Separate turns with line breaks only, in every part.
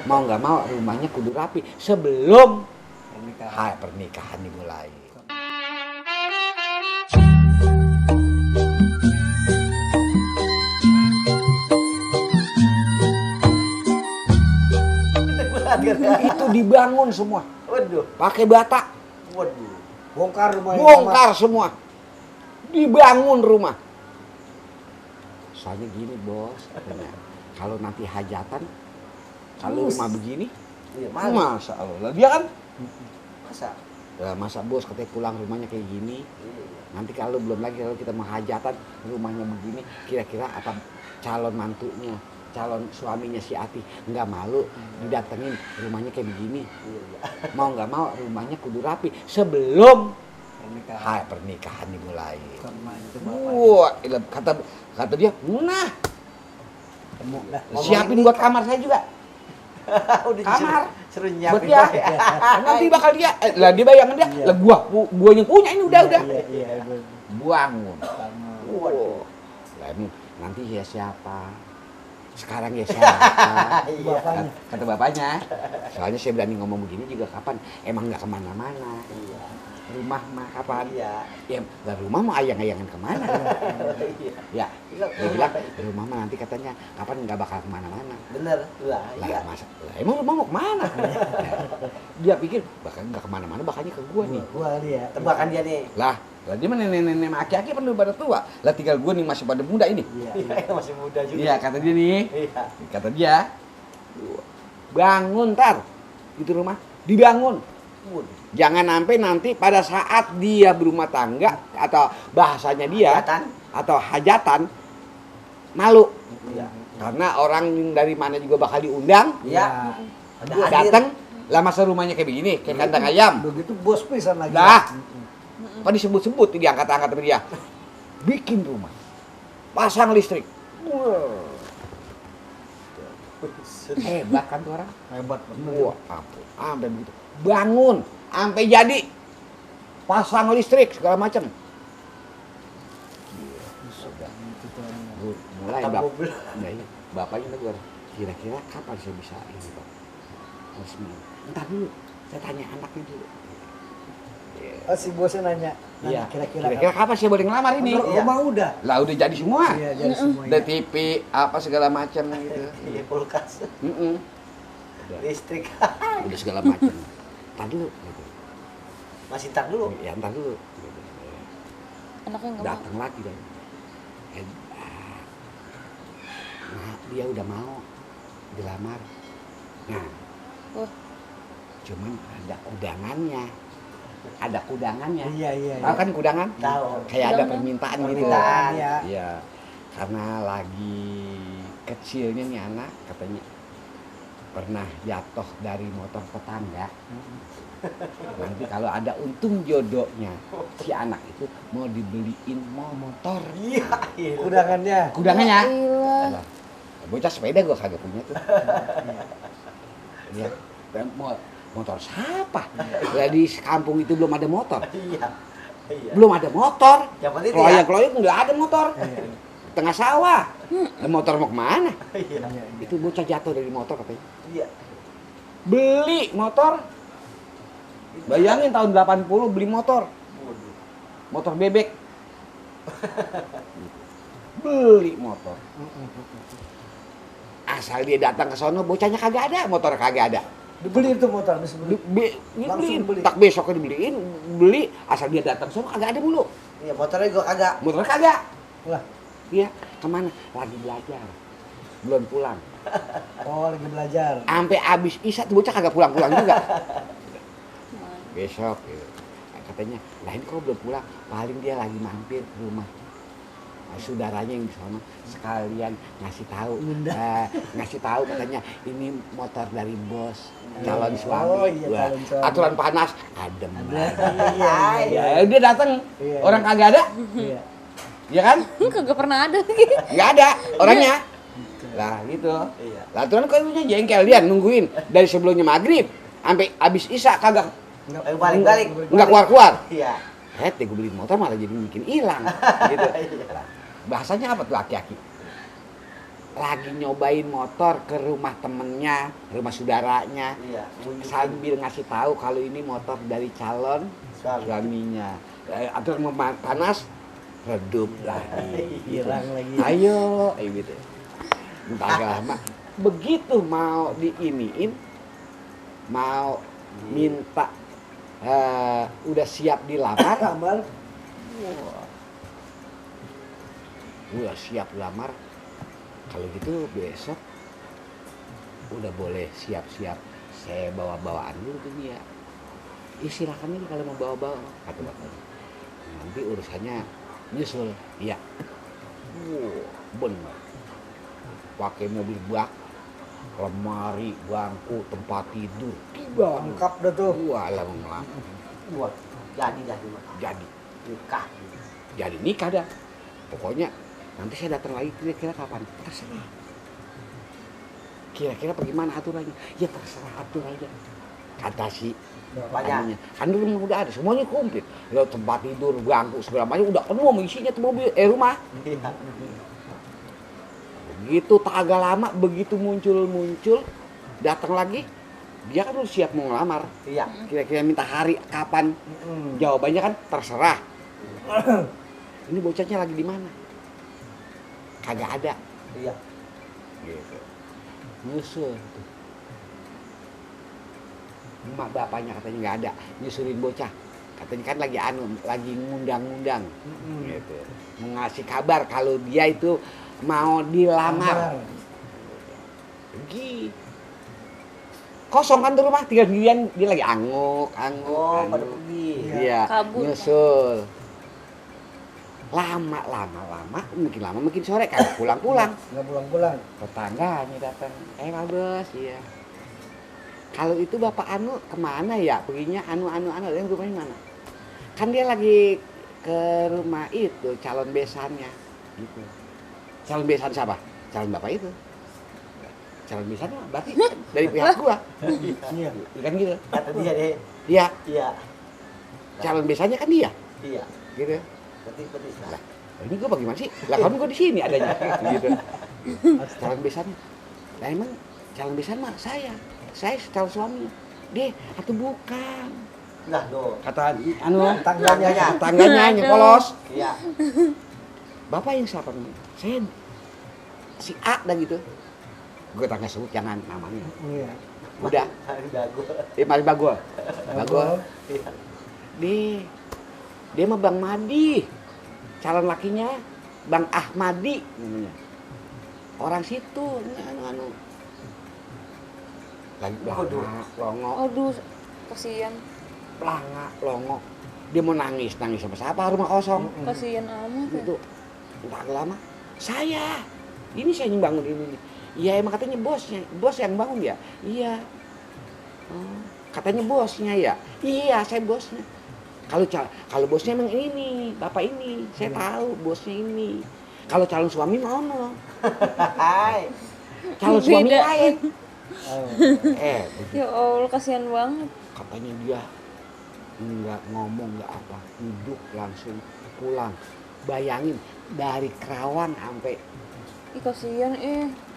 Mau nggak mau rumahnya kudu rapi sebelum pernikahan dimulai. Itu dibangun semua.
Waduh.
Pakai bata.
Waduh.
Bongkar rumah yang
Bongkar semua. Dibangun rumah. Soalnya gini bos, katanya, kalau nanti hajatan, kalau rumah begini,
Iya,
masa Allah. Dia kan,
Masa?
ya, masa bos katanya pulang rumahnya kayak gini.
Iya.
Nanti kalau belum lagi kalau kita mau hajatan, rumahnya begini, kira-kira apa calon mantunya, calon suaminya si Ati nggak malu didatengin rumahnya kayak begini.
Iya.
Mau nggak mau rumahnya kudu rapi sebelum pernikahan dimulai. Wah, kata dia, nah, siapin buat kamar saya juga.
Udah
Kamar
seru
buat
nyiapin
dia.
Pak, ya.
Nanti bakal dia, lah dia bayangan dia, lah gua yang punya ini udah.
Iya.
Bangun.
Waduh.
Lah ini nanti ya siapa? Sekarang ya siapa?
Bapaknya.
Kata bapaknya. Soalnya saya berani ngomong begini juga kapan? Emang nggak kemana-mana.
Iya.
Rumah mah kapan?
Iya.
Ya, lah rumah mau ayang-ayangan kemana?
Iya.
Ya, dia bilang rumah mah nanti katanya kapan nggak bakal kemana-mana.
Bener. Lah,
Lah
iya.
masa, lah emang rumah mau kemana? Dia pikir bakal nggak kemana-mana, bakalnya ke gua nih.
Gua dia.
Tebakan dia nih.
Lah dia mah nenek-nenek sama aki-aki perlu pada tua. Lah tinggal gua nih masih pada muda ini.
Iya.
Iya, masih muda juga.
Iya kata dia nih.
Iya.
Kata dia, bangun ntar itu rumah dibangun.
Waduh.
Jangan sampai nanti pada saat dia berumah tangga atau bahasanya dia
Hajatan.
atau hajatan malu.
Iya.
Karena orang dari mana juga bakal diundang,
Iya.
Aduh,
datang lah masa rumahnya kayak begini, kayak kandang ayam.
Begitu bos pisan lagi.
Dah. Kok disebut-sebut diangkat-angkat sama dia. Bikin rumah. Pasang listrik. Hebat kan tuh orang?
Hebat bener.
Wah, ampun, sampai begitu. Bangun, sampai jadi. Pasang listrik segala macam. Mulai
Atap
bap
mobil.
nah, iya. Bapaknya negur, kira-kira kapan saya bisa ini Pak? Resmi. Entar dulu, saya tanya anaknya dulu.
Oh, si bosnya nanya.
Iya,
Kira-kira
kira-kira kapan saya boleh ngelamar ini?
rumah udah.
Lah udah jadi semua.
Iya, jadi semua.
Udah TV, apa segala macam gitu.
Iya, kulkas.
Udah,
Listrik.
udah segala macam. Entar dulu gitu.
Masih tar dulu.
Ya entar dulu. Gitu.
Anaknya nggak mau.
Datang lagi dan nah, dia udah mau dilamar. Nah, cuman ada kudangannya. Ada kudangannya.
Iya.
Tahu kan kudangan?
Tahu.
Kayak ada
Kudangan.
permintaan gitu.
Permintaan.
Iya.
Iya. Karena lagi kecilnya nih anak katanya pernah jatuh dari motor tetangga. Nanti kalau ada untung jodohnya si anak itu mau dibeliin motor.
Iya.
Kudangannya.
Kudangannya.
Gila.
Bocah sepeda gua kagak punya tuh. Iya. Dan motor siapa? Lah di kampung itu belum ada motor.
Iya. Iya.
Belum ada motor.
Yang penting
Keloyok-keloyok nggak ada motor.
Iya.
Tengah sawah. Motor mau kemana?
Iya.
Itu bocah jatuh dari motor katanya.
Iya.
Beli motor. Bayangin tahun 80 beli motor.
Waduh.
Motor bebek. Beli motor. Asal dia datang ke sono bocahnya kagak ada, motor kagak ada.
Dibeli itu motor habis beli. Langsung
Dibeliin,
beli.
tak besoknya dibeliin, beli asal dia datang ke sono kagak ada mulu.
Iya, motornya gua kagak.
Motor kagak.
Lah,
Iya, kemana? Lagi belajar. Belum pulang.
oh lagi belajar.
Sampai abis isya tuh bocah kagak pulang-pulang juga. Besok gitu. Katanya, lain kok belum pulang, paling dia lagi mampir ke rumah saudaranya yang di sana sekalian ngasih tahu, ngasih tahu katanya ini motor dari bos calon suami.
Oh, iya,
Wah,
calon suami.
aturan panas adem lagi.
Iya.
Ya dia datang,
Iya.
orang kagak ada,
Iya.
ya kan?
Kagak pernah ada lagi.
Nggak ada orangnya. Lah gitu.
Iya.
Lah aturan kok punya jengkel dia nungguin dari sebelumnya maghrib sampai abis isya kagak
Balik-balik.
nggak keluar-keluar.
Iya.
Deh gue beliin motor malah jadi bikin hilang gitu.
Iya.
Bahasanya apa tuh aki-aki? lagi nyobain motor ke rumah temennya, rumah saudaranya,
Iya.
sambil ngasih tahu kalau ini motor dari calon suaminya. Atau panas, redup lagi.
Hilang lagi.
Ayo, gitu. Entah lama. Begitu mau diiniin, mau minta udah siap dilamar,
Kamar.
udah siap lamar. Kalau gitu besok udah boleh siap-siap. Saya bawa-bawaan dulu ke dia. Silakan ini kalau mau bawa-bawa, kata bapaknya. Nanti urusannya nyusul. Iya. Benar. Pakai mobil bak, lemari, bangku, tempat tidur, tiba.
Lengkap dah tuh.
Walah mengelap.
Buat jadi dah cuma
Jadi,
nikah.
jadi nikah dah. Pokoknya nanti saya datang lagi kira-kira kapan? Terserah. Kira-kira bagaimana aturannya? Ya terserah atur aja. Kata si
Bapaknya.
kan dulu udah ada semuanya komplit. Ya, tempat tidur, bangku segala macam udah penuh isinya tuh mobil rumah.
Iya.
Begitu tak agak lama begitu muncul datang lagi dia kan udah siap mau ngelamar.
Iya.
Kira-kira minta hari kapan? Jawabannya kan terserah. Ini bocahnya lagi di mana? Kagak ada.
Iya.
Gitu. Nyusul tuh. Emak bapaknya katanya nggak ada, nyusulin bocah. Katanya kan lagi ngundang-ngundang. Gitu. Mengasih kabar kalau dia itu mau dilamar. Pergi. Kosong kan tuh rumah, tinggal sendirian, dia lagi anguk.
Oh, pada pergi.
Iya,
Kabur.
nyusul. Lama, makin lama makin sore kan pulang-pulang.
Nggak pulang-pulang.
Tetangganya datang, Pak Bos, iya. Kalau itu Bapak Anu kemana ya? Perginya Anu, yang rumahnya mana? Kan dia lagi ke rumah itu, calon besannya. Gitu. Calon besan siapa? Calon Bapak itu. Calon besannya berarti dari pihak gua.
Iya.
Kan gitu.
Kata dia deh.
Iya,
Iya.
calon besannya kan dia.
Iya.
Gitu.
Berarti
Lah, ini gua bagaimana sih? Lah kan gua di sini adanya. Gitu. Calon besannya. Lah emang calon besan mah saya calon suaminya. Dia atau bukan?
Nah, do.
Kata anu
Tangganya.
tangganya polos.
Iya.
Bapak yang siapa namanya? Saya si A dah gitu. Gue tak nggak sebut jangan namanya.
Iya.
Udah.
Dago.
Masih bagol. Bagol.
Iya.
Dia mah Bang Madi. Calon lakinya Bang Ahmadi namanya. Orang situ, anu. Lagi belanga, longo,
Aduh, kasihan.
belanga, longo. Dia mau nangis sama siapa rumah kosong.
Kasihan amat ya.
Itu entah lama. Saya. Ini saya yang bangun ini. Iya emang katanya bosnya. Bos yang bangun ya? Iya. Oh, katanya bosnya ya? Iya, saya bosnya. Kalau bosnya emang ini, bapak ini. Saya tahu bosnya ini. Kalau calon suami mana?
Hai.
Calon suami
Beda.
lain.
Oh.
Ya Allah, kasihan banget.
Katanya dia nggak ngomong nggak apa, duduk langsung pulang. Bayangin dari Kerawang sampai
Kasihan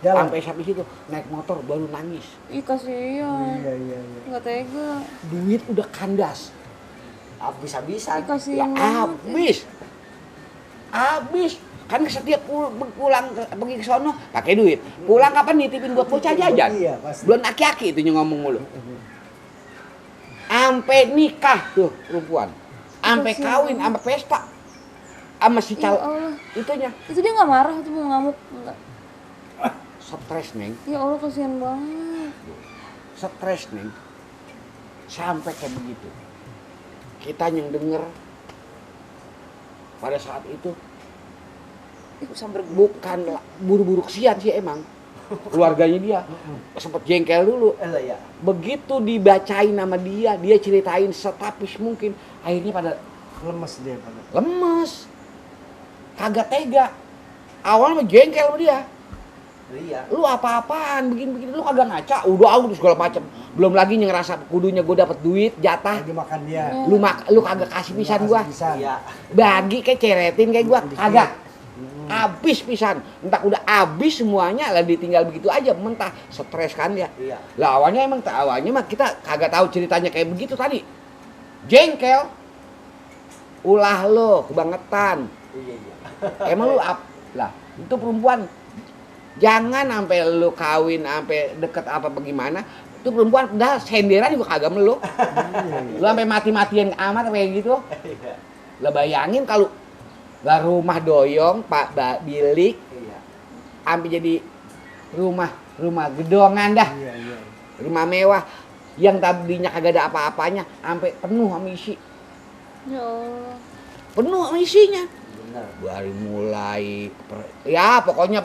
Jalan.
sampai situ naik motor baru nangis.
Kasihan.
Iya.
Nggak tega.
Duit udah kandas.
Habis-habisan.
Kasihan
Lah,
banget.
habis kan setiap pulang pergi ke sono pakai duit. Pulang kapan nitipin buat bocah jajan?
Iya, pasti.
Belum aki-aki itu yang ngomong mulu. Sampai nikah tuh perempuan. Sampai kawin, sampai pesta. Sama si
Ya
calon
Allah.
itunya.
Itu dia nggak marah, itu mau ngamuk enggak?
Stres, Neng.
Ya Allah, kasihan banget.
Stres, Neng. Sampai kayak begitu. Kita yang denger pada saat itu
Sampai
bukan buru-buru kesian sih emang. Keluarganya dia sempat jengkel dulu.
Ya.
Begitu dibacain nama dia ceritain setapis mungkin. Akhirnya pada
Lemes dia pada.
lemes. Kagak tega. Awalnya mah jengkel sama dia.
Iya.
Lu apa-apaan begini-begini, lu kagak ngaca, udah segala macam. Belum lagi yang ngerasa kudunya gue dapet duit, jatah.
Lagi makan dia.
Lu kagak kasih pisan gua.
Pisan.
Iya.
Bagi kayak ceretin kayak gua, kagak. Habis pisan. Entah udah habis semuanya lah ditinggal begitu aja mentah. Stres kan dia.
Iya.
Lah awalnya mah kita kagak tahu ceritanya kayak begitu tadi. Jengkel. Ulah lo kebangetan.
Iya, iya.
Emang lu lah itu perempuan jangan sampai lu kawin sampai deket apa bagaimana itu perempuan udah senderan juga kagak meluk. Lu sampai mati-matian amat kayak gitu.
Iya.
Lah bayangin kalau lah rumah doyong pak bilik
Iya.
sampai jadi rumah gedongan dah,
Iya, iya.
rumah mewah yang tadinya kagak ada apa-apanya sampai penuh sama isi,
Ya Allah.
penuh sama isinya.
Benar.
Dari mulai ya pokoknya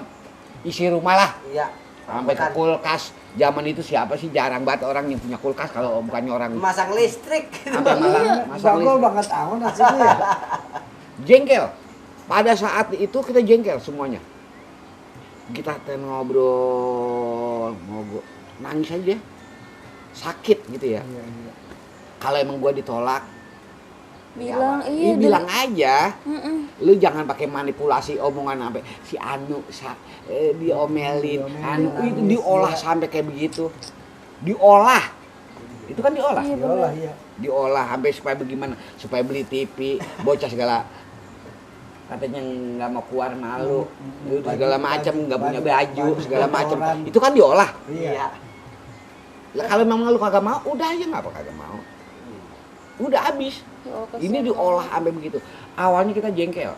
isi rumah lah
Iya.
sampai ke kulkas. Zaman itu siapa sih jarang banget orang yang punya kulkas kalau bukannya orang
Masang listrik.
sampai malah masang
Bagol
listrik.
banget awan hasilnya ya.
Jengkel. Pada saat itu kita jengkel semuanya. Kita ngobrol, nangis aja. Sakit gitu ya.
Iya, iya.
Kalau emang gua ditolak,
Bilang
ya
iya.
bilang aja.
Mm-mm.
Lu jangan pakai manipulasi omongan sampai si Anu diomelin, Anu itu diolah sampai kayak begitu. Diolah. Itu kan diolah.
Iya,
Yolah, iya.
Diolah sampai supaya bagaimana? Supaya beli TV, bocah segala katanya nggak mau keluar malu, itu segala macam, nggak punya baju, segala macam. Itu kan diolah.
Iya.
Lah kalau memang lu kagak mau, udah aja nggak apa kagak mau. Udah habis.
Ya Allah, kasihan
Ini
banget.
diolah sampai begitu. Awalnya kita jengkel.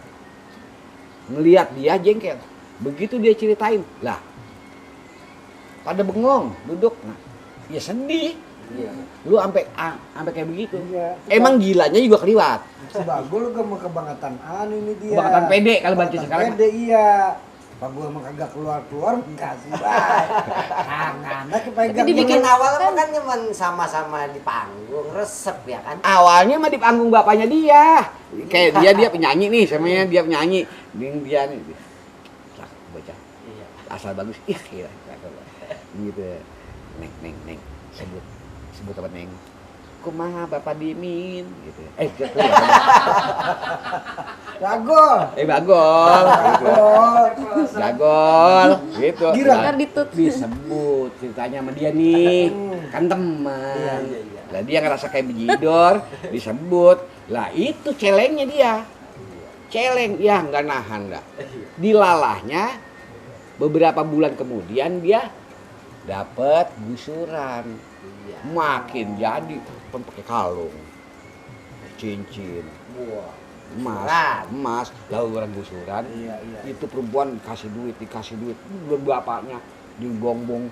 Ngelihat dia jengkel. Begitu dia ceritain, lah pada bengong, duduk. Nah, ya sedih.
Iya.
Lu sampai kayak begitu.
Iya.
Emang gilanya juga keliwat.
Si Bagol gak mau kebangetan anu ini dia.
Kebangetan pede kalau baca
Kebangetan
sekarang.
Pede iya. Bagol emang kagak keluar enggak sih, Bay. Tangannya kepegang.
Tapi dibikin
Bikin awal kan cuman sama-sama di panggung, resep ya kan.
Awalnya mah di panggung bapaknya dia. Kayak dia penyanyi nih, semuanya dia penyanyi. Dia nih. Lah, baca.
Iya.
Asal bagus. Ih, kira. Gitu. Neng. Sebut apa neng? Kumaha Bapak Dimin gitu. Gitu ya.
Bagol.
Bagol. Gitu. Bagol. Gitu.
Girang.
Lah,
Ntar ditut.
disebut ceritanya sama dia nih. Kan teman.
Iya.
Lah dia ngerasa kayak bejidor, disebut. Lah itu celengnya dia. Celeng, ya nggak nahan dah. Dilalahnya beberapa bulan kemudian dia dapat gusuran.
Iya.
Makin jadi kan pakai kalung, cincin,
Wah.
emas, lalu orang gusuran.
Iya.
Itu perempuan dikasih duit, bapaknya dibombong.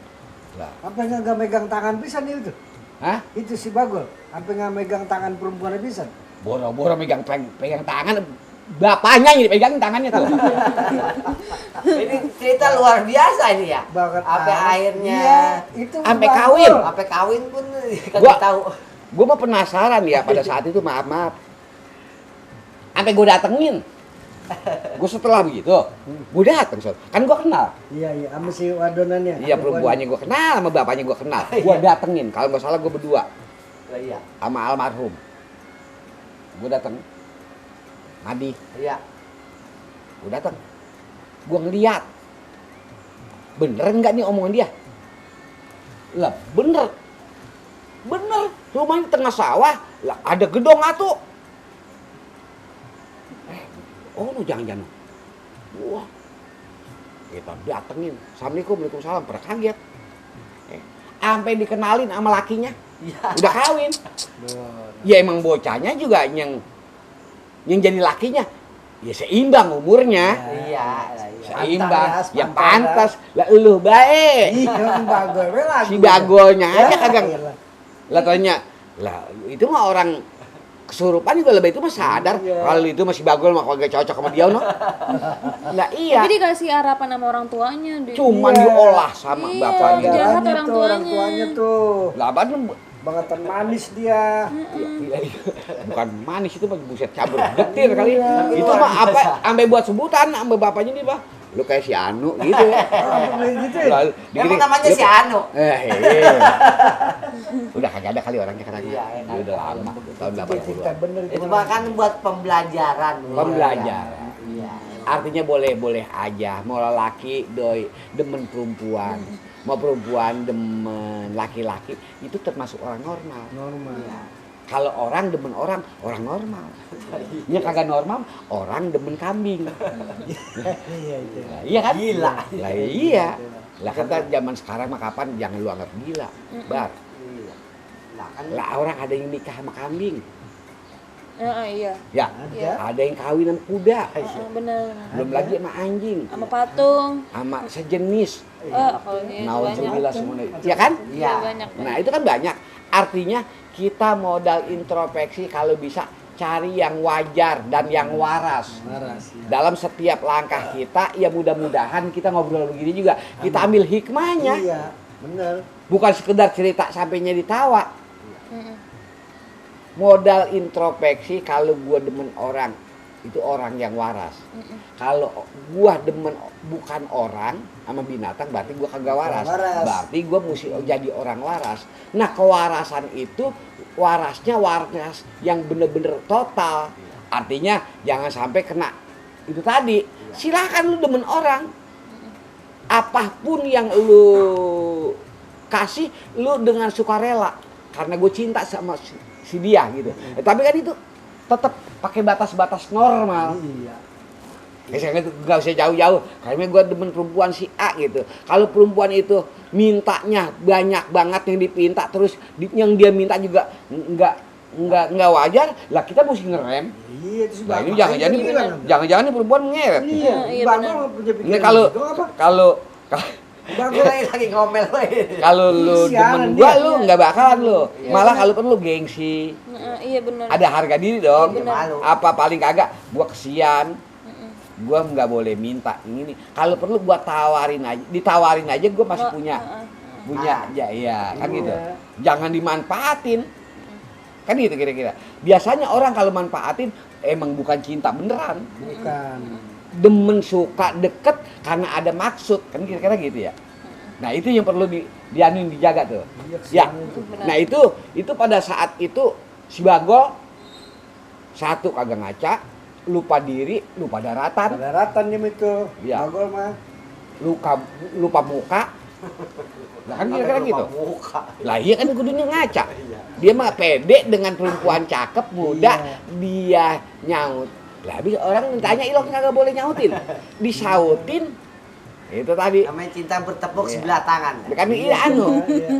Lah,
Apa nggak megang tangan pisan itu?
hah?
Itu si Bagol. Apa nggak megang tangan perempuan pisan?
Boro-boro pegang tangan, bapaknya yang dipegangin tangannya tahu.
Ini cerita luar biasa ini ya.
Banget.
Sampai akhirnya
Iya, itu
Sampai
Bagol.
kawin.
sampai kawin pun
Gua-
kagak tahu.
Gue mah penasaran ya pada saat itu, maaf. Sampai gue datengin. Gue setelah begitu, gue dateng, kan gue kenal.
Iya, sama si wadonannya.
Iya, perempuannya gue kenal, sama bapaknya gue kenal. Gue datengin, kalau nggak salah gue berdua
Lah iya.
sama almarhum. Gue dateng, Madi,
Iya.
gue dateng, gue ngeliat, bener nggak nih omongan dia? Lah bener, rumahnya tengah sawah, lah ada gedong atuh. Oh, lu jangan. Wah, kita datengin, Assalamualaikum, Waalaikumsalam, pada kaget. Sampai dikenalin sama lakinya,
Iya.
udah kawin. Ya emang bocahnya juga yang jadi lakinya, ya seimbang umurnya,
Iya.
seimbang,
Pantas,
ya
pantas.
pantas. Lah lu baik,
Iya, Bagol. We lagu.
si bagolnya aja
Ya,
kagak.
iya.
Lah tanya, lah itu mah orang kesurupan juga lebih itu mah sadar.
Iya.
Kalau itu masih bagol mah kagak cocok sama dia no. Lah iya,
Tapi dikasih harapan sama orang tuanya deh.
cuman
Iya.
diolah sama
Iya,
bapaknya.
jahat
Jalannya
orang
tuh, orang
tuanya.
tuanya tuh.
Lah abang
Bangetan manis dia.
bukan manis itu mah buset cabur getir kali.
Iya.
Itu mah apa sampai buat sebutan sama bapaknya nih, Pak. Lu kayak si Anu gitu ya.
Oh, gitu ya?
Lalu
Emang namanya si Anu.
Iya. Udah kagak ada kali orangnya sekarang.
Iya,
Dia udah lama, tahun
Cerita
80-an.
bener
Itu bahkan buat pembelajaran.
Pembelajaran.
Iya.
Artinya boleh-boleh aja. Mau laki demen perempuan, mau perempuan demen laki-laki, itu termasuk orang normal.
Normal.
Kalau orang demen orang normal. Yang kagak normal, orang demen kambing.
Iya itu.
Lah, iya kan?
Gila.
Lah iya. Lah kata zaman sekarang mah kapan jangan lu anggap gila. Bar.
Iya. Lah kan
Lah orang ada yang nikah sama kambing.
Iya.
Ya,
Ada.
ada yang kawinan kuda.
Bener.
Belum lagi sama anjing,
Sama patung.
sama sejenis.
Kalau ini banyak.
Nauzubillah semuanya. Iya kan?
Iya banyak.
Nah, itu kan banyak. Artinya kita modal introspeksi kalau bisa cari yang wajar dan yang waras.
Waras. Ya.
Dalam setiap langkah kita, ya mudah-mudahan kita ngobrol begini juga, kita ambil hikmahnya.
Iya, bener.
Bukan sekedar cerita sampainya ditawa.
Mm-mm.
Modal introspeksi kalau gua demen orang, itu orang yang waras. Kalau gua demen bukan orang sama binatang, berarti gua kagak waras.
Waras.
Berarti gua mesti jadi orang waras. Nah, kewarasan itu warasnya waras yang bener-bener total. Artinya jangan sampai kena itu tadi. Silakan lu demen orang. Apapun yang lu kasih, lu dengan sukarela. Karena gue cinta sama si dia gitu. Tapi kan itu tetap pakai batas-batas normal.
Iya.
Saya nggak usah jauh-jauh. Karena gue demen perempuan si A gitu. Kalau perempuan itu mintanya banyak banget yang dipinta, terus yang dia minta juga nggak wajar, lah kita mesti ngerem.
Iya, itu
Nah ini jangan-jangan ini perempuan ngeret.
Iya,
Iya,
Bang
benar.
mau punya
Ini
pikiran
kalau
gitu apa? Bang
gue lagi ngomel we.
kalau lu
Sialan
demen gua
dia.
lu nggak bakalan lu.
Iya.
Malah kalau perlu gengsi.
Iya benar.
Ada harga diri dong.
Iya, benar.
Malu.
Apa paling kagak gua kesian. Gua nggak boleh minta ini. Kalau perlu gua ditawarin aja gua masih punya aja ya kan gitu. Jangan dimanfaatin. Kan gitu kira-kira. Biasanya orang kalau manfaatin emang bukan cinta beneran.
Bukan.
Demen suka deket karena ada maksud kan kira-kira gitu ya. Nah itu yang perlu dijaga tuh.
Iya,
Ya.
Benar.
Nah itu pada saat itu si Bagol satu kagak ngaca, lupa diri, lupa daratan,
Ada ratan dia itu.
Iya.
Bagol mah.
lupa muka. Lah kan kira-kira gitu.
Muka.
Lah iya kan kudunya ngaca. Dia mah pede dengan perempuan cakep muda, dia nyaut. Lah habis orang tanya ilok kagak boleh nyautin. Disautin. Itu tadi.
Namanya cinta bertepuk
Iya.
sebelah tangan.
Kan iya anu.
Iya.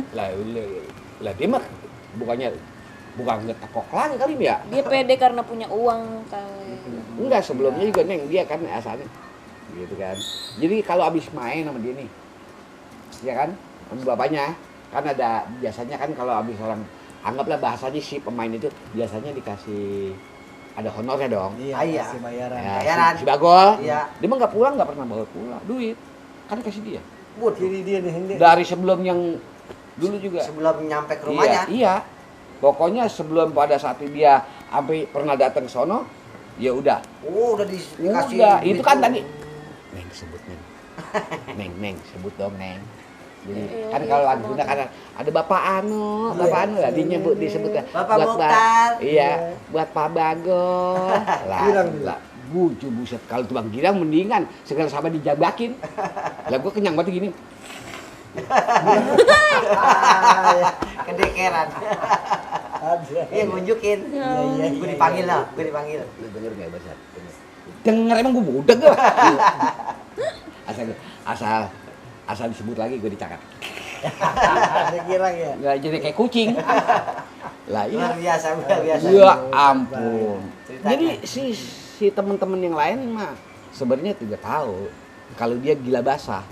Lah dia mah bukan ngetepok lagi kali ya.
Dia pede karena punya uang kali.
Enggak, sebelumnya juga Neng dia kan asalnya gitu kan. Jadi kalau habis main sama dia nih, ya kan, sama bapaknya kan ada biasanya kan kalau habis orang anggaplah bahasanya si pemain itu biasanya dikasih ada honornya dong.
Iya,
Iya.
kasih bayaran.
Ya,
Bayaran.
si Bagol,
Iya.
dia mah nggak pulang, nggak pernah bawa pulang duit, kan kasih dia.
Bud,
Kiri dia nih, ini.
Dari sebelum yang dulu juga.
sebelum nyampe ke rumahnya.
Iya. Pokoknya sebelum pada saat dia sampai pernah datang ke sono, ya udah.
Oh, udah dikasih.
Udah,
duit
itu kan
tuh.
tadi. Neng sebut Neng. Neng sebut dong Neng. Jadi
Iya,
kan
iya,
kalau lagi
semua
Bunda kan ada Bapak Anu lah dinyebut disebut
Bapak Mokhtar.
Iya, buat Pak Bagol.
Girang
lah. Buset kalau tuh Bang Girang mendingan segala sama dijabakin. Lah gua kenyang banget gini.
Kedekeran.
Ada.
Iya, ngunjukin.
Iya.
Gue dipanggil lah, gue dipanggil.
Lu denger enggak bahasa? Denger emang gua budak gua. Asal disebut lagi gue dicakat.
Ada girang ya.
Nggak jadi kayak kucing. Lah
Luar
iya.
biasa, luar biasa.
Ya ampun.
Ceritanya.
Jadi si teman-teman yang lain mah sebenarnya tidak tahu kalau dia gila basah.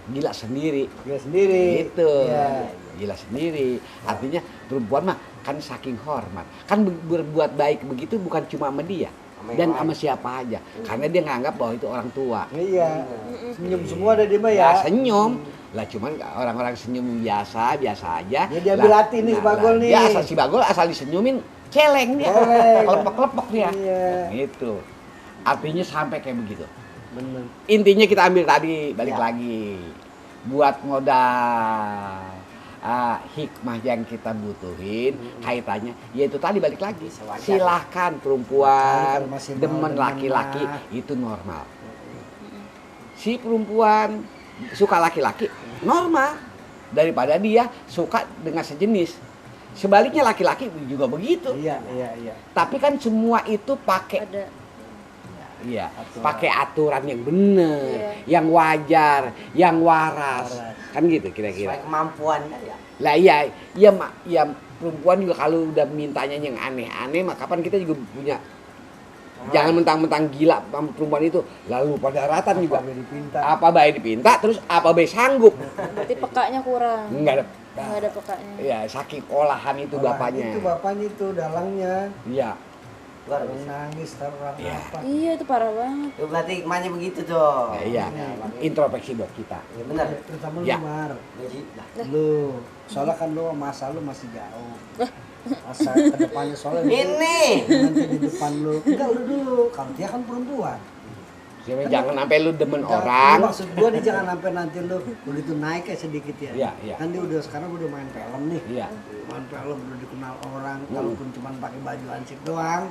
Gila sendiri.
Dia sendiri.
Gitu.
Iya.
Gila sendiri. Artinya perempuan mah kan saking hormat. Kan berbuat baik begitu bukan cuma sama dia.
Sama yang
Dan
lain.
sama siapa aja. Karena dia nganggap bahwa itu orang tua.
Iya. Senyum semua ada dia mah ya.
Ya senyum. Lah cuman orang-orang senyum biasa aja.
Ya, dia ambil hati nih si Bagol nih.
Dia asal si Bagol asal disenyumin celeng dia.
Celeng.
Kelepek-kelepek dia.
Iya.
Gitu. Artinya sampai kayak begitu.
Bener.
Intinya kita ambil tadi balik
Ya.
lagi buat modal hikmah yang kita butuhin kaitannya yaitu tadi balik lagi
Sewajarnya.
silahkan perempuan
Kalau masih mau
demen
demen
laki-laki
mah.
itu normal si perempuan suka laki-laki normal daripada dia suka dengan sejenis. Sebaliknya laki-laki juga begitu.
Iya.
Tapi kan semua itu pakai
Ada.
iya,
Aturan.
pakai aturan yang benar, yang wajar, yang waras. Kan gitu kira-kira.
Sesuai kemampuannya ya.
Lah iya, iya ya perempuan juga kalau udah mintanya yang aneh-aneh, maka kapan kita juga punya. Jangan mentang-mentang gila sama perempuan itu, lalu pada ratan juga. Apa baik dipinta, terus apa baik sanggup.
Berarti pekanya kurang.
Enggak ada.
Enggak ada pekanya.
Ya saking olahan itu bapaknya.
Itu bapaknya itu dalangnya.
Iya.
Luar biasa.
Nangis terang
Iya.
apa.
Iya itu parah banget.
Itu berarti emaknya begitu tuh.
Ya, iya. Introspeksi buat kita.
Ya benar.
Terutama
Ya.
lu Mar.
Gaji. Nah,
Lu, soalnya kan lu masa lu masih jauh. Masa ke depannya soalnya
ini.
nanti di depan lu. Enggak lu dulu, kalau dia kan perempuan.
Siapa jangan sampai lu demen
Jangan-
orang.
Maksud gua nih jangan sampai nanti lu begitu naik kayak sedikit ya.
Iya, iya.
Kan dia udah sekarang udah main film nih.
Iya.
Main film udah dikenal orang, walaupun cuma pakai baju ansip doang.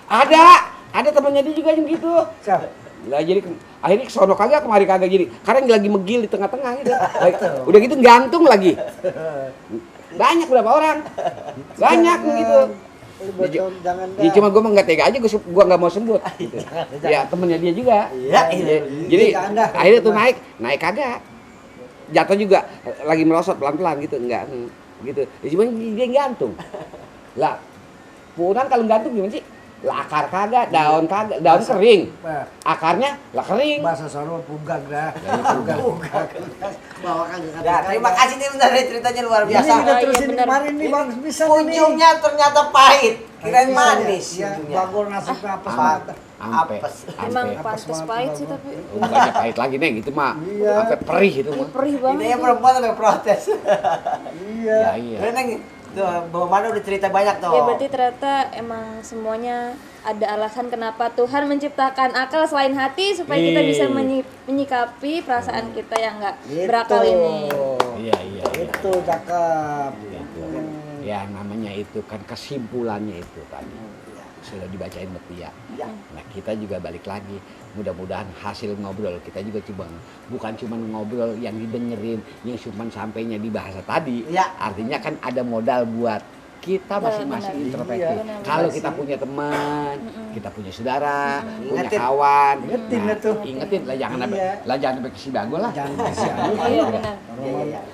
Ada temannya dia juga yang gitu.
Siapa?
Lah jadi akhirnya kesono kagak kemari kagak jadi. Karena lagi megil di tengah-tengah gitu. Udah gitu gantung lagi. Banyak berapa orang? Banyak gitu.
Lu bocor, jangan dah.
Ya cuma gue mah nggak tega aja, gue nggak mau sebut. Gitu. Ya temennya dia juga.
Iya, iya.
Jadi
Jangan dah.
akhirnya tuh naik kagak. Jatuh juga lagi merosot pelan-pelan gitu, enggak gitu. Ya cuma dia gantung. Lah, punan kalau gantung gimana sih? Lah akar kagak, daun kagak, daun kering.
Bah,
Akarnya lah kering.
bahasa sono pugag dah. Pugag. Bawa kagak
Ya, terima kasih nih benar nih ceritanya luar
Ini
biasa.
kita
Iya,
terusin
benar.
kemarin nih Bang, bisa nih.
Ujungnya ternyata pahit. Kirain manis
Iya,
ujungnya.
bagol nasibnya apa
Ampe,
Apes.
Emang
ampe.
pantas
banget,
pahit sih
Bang.
tapi.
Banyak pahit lagi nih gitu mah.
Iya.
Sampai perih itu
Ih,
mah.
perih banget.
Ini yang perempuan sampai protes.
Iya.
Ya iya.
Keren Neng. Tuh, Bawa Mana udah cerita banyak tuh.
Ya berarti ternyata emang semuanya ada alasan kenapa Tuhan menciptakan akal selain hati supaya kita bisa menyikapi perasaan kita yang nggak berakal ini.
Iya, iya.
Itu cakep.
Gitu. Ya namanya itu kan kesimpulannya itu tadi sudah dibacain Betia. Nah kita juga balik lagi, mudah-mudahan hasil ngobrol kita juga bukan cuma ngobrol yang didengerin, yang cuma sampainya di bahasa tadi.
Iya.
Artinya kan ada modal buat kita masing-masing
Benar.
introspeksi.
Iya,
benar.
Kalau kita punya teman, kita punya saudara, punya
Ingetin.
kawan,
Ingetin
nah,
itu.
ingetin lah jangan
Iya.
sampai kesibago lah.
Jangan kasih
Iya benar.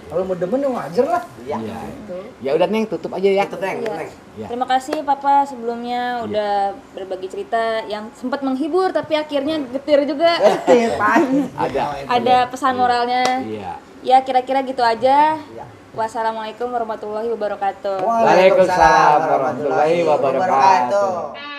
Kalau mau demen ya wajar lah.
Iya.
Iya. Ya udah Neng, tutup aja ya.
Tutup Neng,
Iya.
Neng.
Iya.
Terima kasih Papa sebelumnya udah berbagi cerita yang sempat menghibur tapi akhirnya getir juga. Ada pesan moralnya.
Iya.
Ya kira-kira gitu aja.
Iya.
Wassalamualaikum warahmatullahi wabarakatuh.
Waalaikumsalam warahmatullahi wabarakatuh.